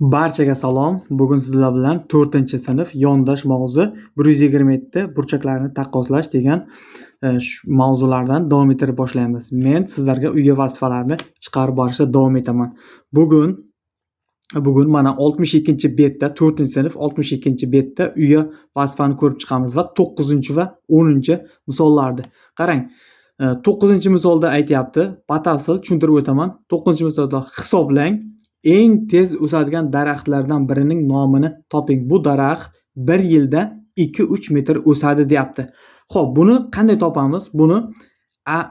Barchaga salom. Bugun sizlar bilan 4-sinf yondosh mavzu 127 burchaklarni taqqoslash degan mavzulardan davom ettirib boshlaymiz. Men sizlarga uyga vazifalarni chiqarib borishda davom etaman. Bugun mana 62-betda, 4-sinf 62-betda uyga vazifani ko'rib chiqamiz va 9 va 10 misollarni. Qarang, 9-misolda aytyapti, batafsil tushuntirib o'taman. 9-misolda hisoblang. Eng tez o'sadigan daraxtlardan birining nomini toping. Bu daraxt 1 yilda 2-3 metr o'sadi deyapti. Xo'p, buni qanday topamiz? Buni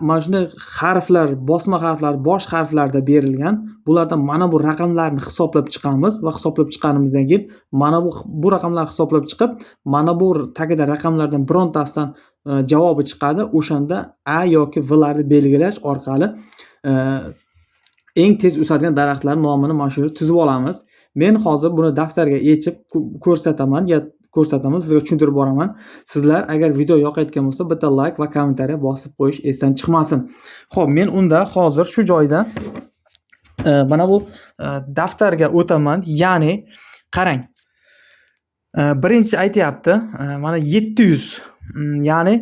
mana shunday harflar, bosma harflar, bosh harflarda berilgan. Bulardan mana bu raqamlarni hisoblab chiqamiz va hisoblab chiqqanimizdan keyin mana bu raqamlarni hisoblab chiqib, mana bu tagida raqamlardan birontasidan javobi chiqadi. O'shanda A yoki Vlarni belgilash orqali eng tez o'sadigan daraxtlar nomini mana shu yerda tuzib olamiz. Men hozir buni daftarga yechib ko'rsataman, ya ko'rsataman, sizga tushuntirib boraman. Sizlar agar video yoqayotgan bo'lsa, bitta like va kommentariya bosib qo'yish esdan chiqmasin. Xo'p, men unda hozir shu joyda mana bu daftarga o'taman. Ya'ni qarang. Birinchi aytyapti, mana 700, ya'ni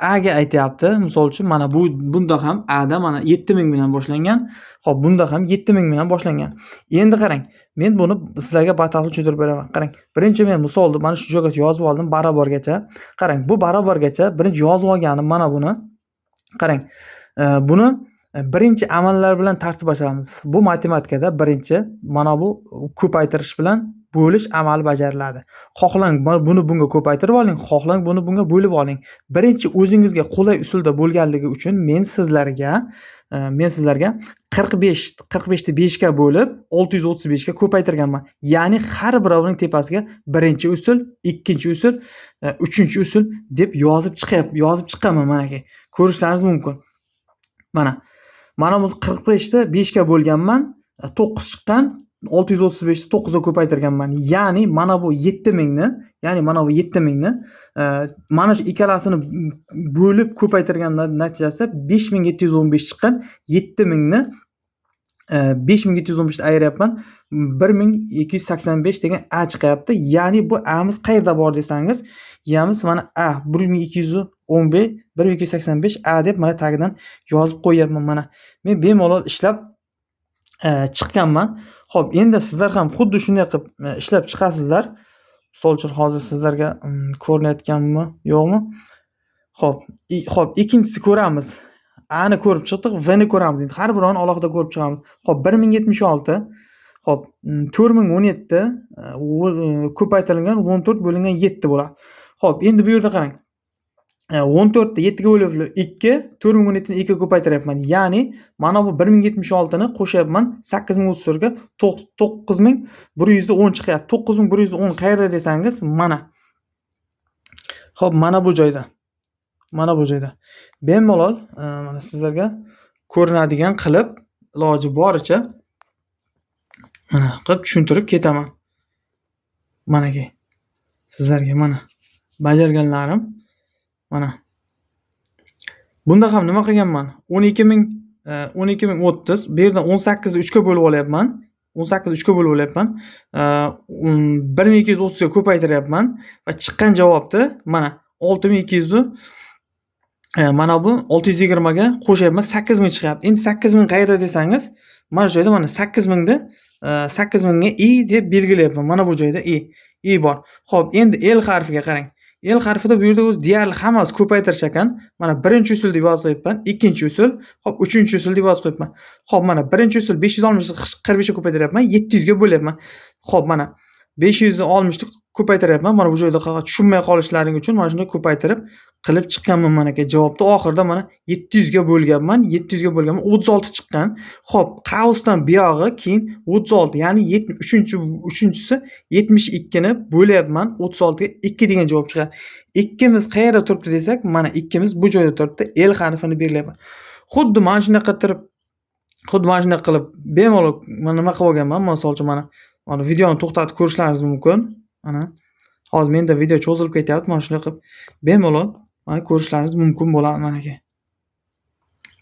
A ga aytyapti. Misol uchun mana bu bunda ham A da mana 7000 bilan boshlangan. Xo'p, bunda ham 7000 bilan boshlangan. Endi qarang, men buni sizlarga batafsil tushuntirib beraman. Qarang, birinchi men misolni mana shu joygacha yozib oldim, barobargacha. Qarang, bu barobargacha birinchi yozib olganim mana buni. Qarang, buni birinchi amallar bilan tartiblashamiz. Bu matematikada birinchi mana bu ko'paytirish bilan bo'lish amali bajariladi. Xohlang buni bunga ko'paytirib oling, xohlang buni bunga bo'lib oling. Birinchi o'zingizga qulay usulda bo'lganligi uchun men sizlarga 45 ni 5 ga bo'lib 635 ga ko'paytirganman. Ya'ni har birovining tepasiga birinchi usul, ikkinchi usul, uchinchi usul deb yozib chiqqanman manaki. Ko'rishlaringiz mumkin. Mana. Mana bu 45 ni 5 ga bo'lganman, 9 chiqqan, 635 ni 9 ga ko'paytirganman. Ya'ni mana bu 7000 ni, ya'ni mana bu 7000 ni, mana shu ikkalasini bo'lib ko'paytirgan natijasida 5715 chiqqan. 7000 ni 5715 ni ayirayapman. 1285 degan A chiqyapti. Ya'ni bu A'miz qayerda bor desangiz, Ya'miz mana A 1215, 1285 A deb mana tagidan yozib qo'yyapman mana. Men bemalol ishlab chiqqanman. Xo'p, endi sizlar ham xuddi shunday qilib ishlab chiqasizlar. Misol uchun hozir sizlarga ko'rinayotganmi, yo'qmi? Xo'p, xo'p, ikkinchisi ko'ramiz. A ni ko'rib chiqdik, V ni ko'ramiz. Endi har birini alohida ko'rib chiqamiz. Xo'p, 1076, xo'p, 4017, ko'paytirilgan 14 bo'lingan 7 bo'ladi. Xo'p, endi bu yerda qarang. 14 ni 7 ga bo'lib 2, 4017 ni 2 ga ko'paytiryapman. Ya'ni mana bu 1076 ni qo'shyapman 8034 ga, 9110 chiqyapti. 9110 qayerda desangiz, mana. Xo'p, mana bu joyda. Mana bu joyda. Bemalol mana sizlarga ko'rinadigan qilib iloji boricha mana qilib tushuntirib ketaman. Manaki sizlarga mana bajarganlarim mana. Bunda ham nima qilganman? 12030, bu yerdan 18 ni 3 ga bo'lib olyapman. 18 ni 3 ga bo'lib olyapman. 1230 ga ko'paytiryapman va chiqqan javobni mana 6200 ni mana bu 620 ga qo'shyapman, 8000 chiqyapti. Endi 8000 qayerda desangiz, mana shu joyda mana 8000 ni 8000 ga i deb belgilayapman. Mana bu joyda i bor. Xo'p, endi L harfiga qarang. L harfida bu yerda o'zi deyarli hammasi ko'paytirish ekan. Mana birinchi usul deb yozib qo'yibman, ikkinchi usul, xo'p, uchinchi usul deb yozib qo'yibman. Xo'p, mana birinchi usul 560 ni 45 ga ko'paytiryapman, 700 ga bo'lyapman. Xo'p, mana 560 ni ko'paytiryapman. Mana bu joyda tushunmay qolishlaring uchun mana shunday ko'paytirib qilib chiqqanman mana aka. Javobni oxirida mana 700 ga bo'lganman, 700 ga bo'lganman, 36 chiqqan. Xo'p, qavsdan buyog'i keyin 36, ya'ni uchinchisi 72 ni bo'lyapman, 36 ga 2 degan javob chiqadi. Ikkimiz qayerda turibdi desak, mana ikkimiz bu joyda turibdi. L harfini belgilayapman. Xuddi mana shunaqa turib, xuddi mana shunday qilib bemalol mana nima qilib olganman. Misol uchun mana videoni to'xtatib ko'rishlaringiz mumkin. Mana hozir menda video cho'zilib ketyapti. Mana shunday qilib bemalol mana ko'rishlaringiz mumkin bo'ladi mana aka.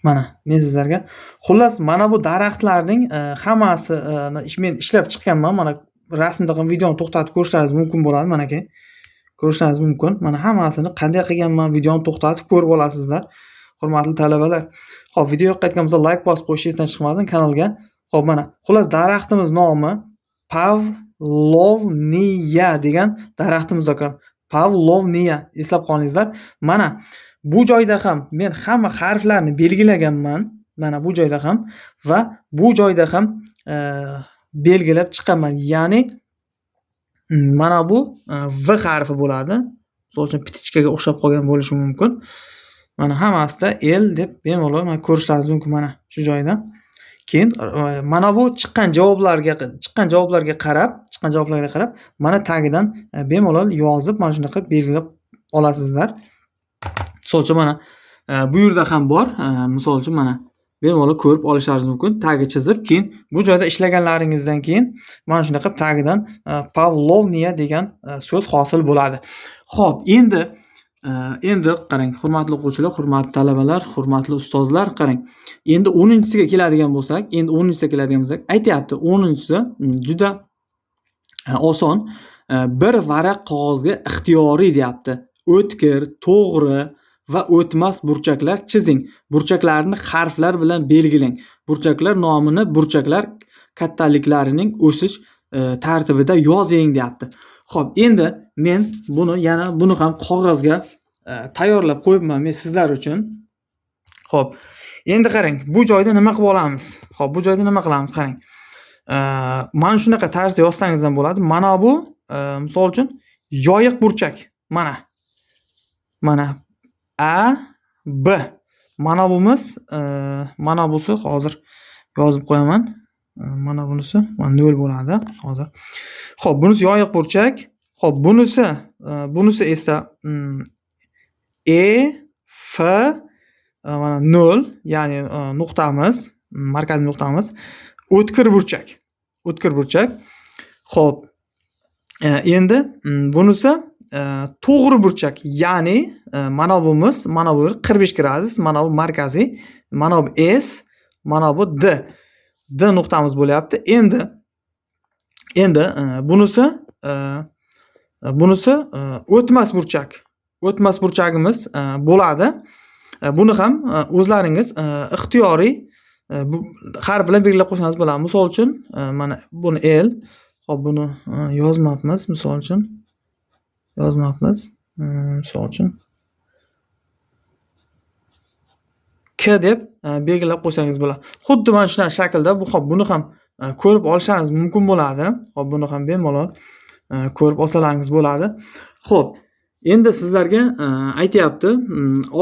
Mana men sizlarga xullas mana bu daraxtlarning hammasi men ishlab chiqqanman. Mana rasmda ham videoni to'xtatib ko'rishlaringiz mumkin bo'ladi. Mana aka ko'rishlaringiz mumkin. Mana hammasini qanday qilganman, videoni to'xtatib ko'rib olasizlar, hurmatli talabalar. Xo'p, video yoqayotgan bo'lsa like bosib qo'yish esdan chiqmasin kanalga. Xo'p, mana xullas daraxtimiz nomi Pavlovniya degan daraxtimiz ekan. Pavlovniya, eslab qolingizlar. Mana bu joyda ham men hamma harflarni belgilaganman. Mana bu joyda ham va bu joyda ham belgilab chiqaman. Ya'ni mana bu V harfi bo'ladi. Misol uchun ptichkaga o'xshab qolgan bo'lishi mumkin. Mana hammasida L deb bemalol mana ko'rishlaringiz mumkin mana shu joyda. Keyin mana bu chiqqan javoblarga qarab mana tagidan bemalol yozib mana shunaqa belgilab olasizlar. Misol uchun mana bu yerda ham bor. Misol uchun mana bemalol ko'rib olishlaringiz mumkin. Tagi chizib, keyin bu joyda ishlaganlaringizdan keyin mana shunaqa tagidan Pavlovniya degan so'z hosil bo'ladi. Xo'p, endi qarang, hurmatli o'quvchilar, hurmatli talabalar, hurmatli ustozlar, qarang. Endi 10-chisiga keladigan bo'lsak, aytayapti, 10-chisi juda oson. Bir varaq qog'ozga ixtiyoriy deyapti. O'tkir, to'g'ri va o'tmas burchaklar chizing. Burchaklarni harflar bilan belgilang. Burchaklar nomini burchaklar kattaliklarining o'sish tartibida yozing deyapti. Xo'p, endi men buni yana buni ham qog'ozga tayyorlab qo'yibman men sizlar uchun. Xo'p, endi qarang, bu joyda nima qilib olamiz? Xo'p, bu joyda nima qilamiz? Qarang. Mana shunaqa tarzda yozsangiz ham bo'ladi. Mana bu misol uchun yoyiq burchak. Mana. Mana A B. Mana bimiz, mana busi hozir yozib qo'yaman. Mana bunisi mana 0 bo'ladi hozir. Xo'p, bunisi yoyiq burchak. Xo'p, bunisi esa E F mana 0, ya'ni nuqtamiz, markaziy nuqtamiz o'tkir burchak. O'tkir burchak. Xo'p, endi bunisi to'g'ri burchak, ya'ni mana bimiz, mana bu 45 gradus, mana bu markaziy, mana bu S, mana bu D. D nuqtamiz bo'lyapti. Endi bunisi o'tmas burchak. O'tmas burchagimiz bo'ladi. Buni ham o'zlaringiz ixtiyoriy harf bilan belgilab qo'ysangiz bo'ladi. Misol uchun mana buni L, xo'p, buni yozmabmiz, misol uchun. Yozmabmiz. Misol uchun K deb belgilab qo'ysangiz bo'ladi. Xuddi mana shunday shaklda bu, xo'p, buni ham ko'rib olishingiz mumkin bo'ladi. Xo'p, buni ham bemalol ko'rib olsalaringiz bo'ladi. Xo'p, endi sizlarga aytayapti,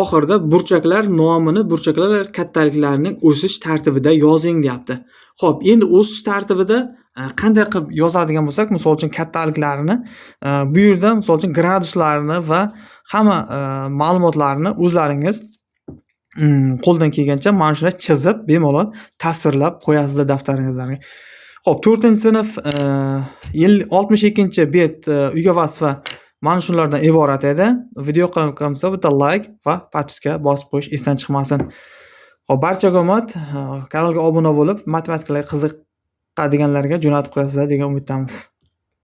oxirida burchaklar nomini burchaklar kattaliklarining o'sish tartibida yozing deyapti. Xo'p, endi o'sish tartibida qanday qilib yozadigan bo'lsak, misol uchun kattaliklarini bu yerda misol uchun graduslarini va hamma ma'lumotlarni o'zlaringiz qo'ldan kelgancha mana shuni chizib bemalol tasvirlab qo'yasizlar daftaringizlarga. Xo'p, 4-sinf 62-bet uyga vazifa mana shulardan iborat edi. Video yoqqan bitta like va podpiska bosib qo'yish esdan chiqmasin. Xo'p, barchaga omad, kanalga obuna bo'lib, matematikaga qiziqadiganlarga jo'natib qo'yasizlar degan umiddamiz.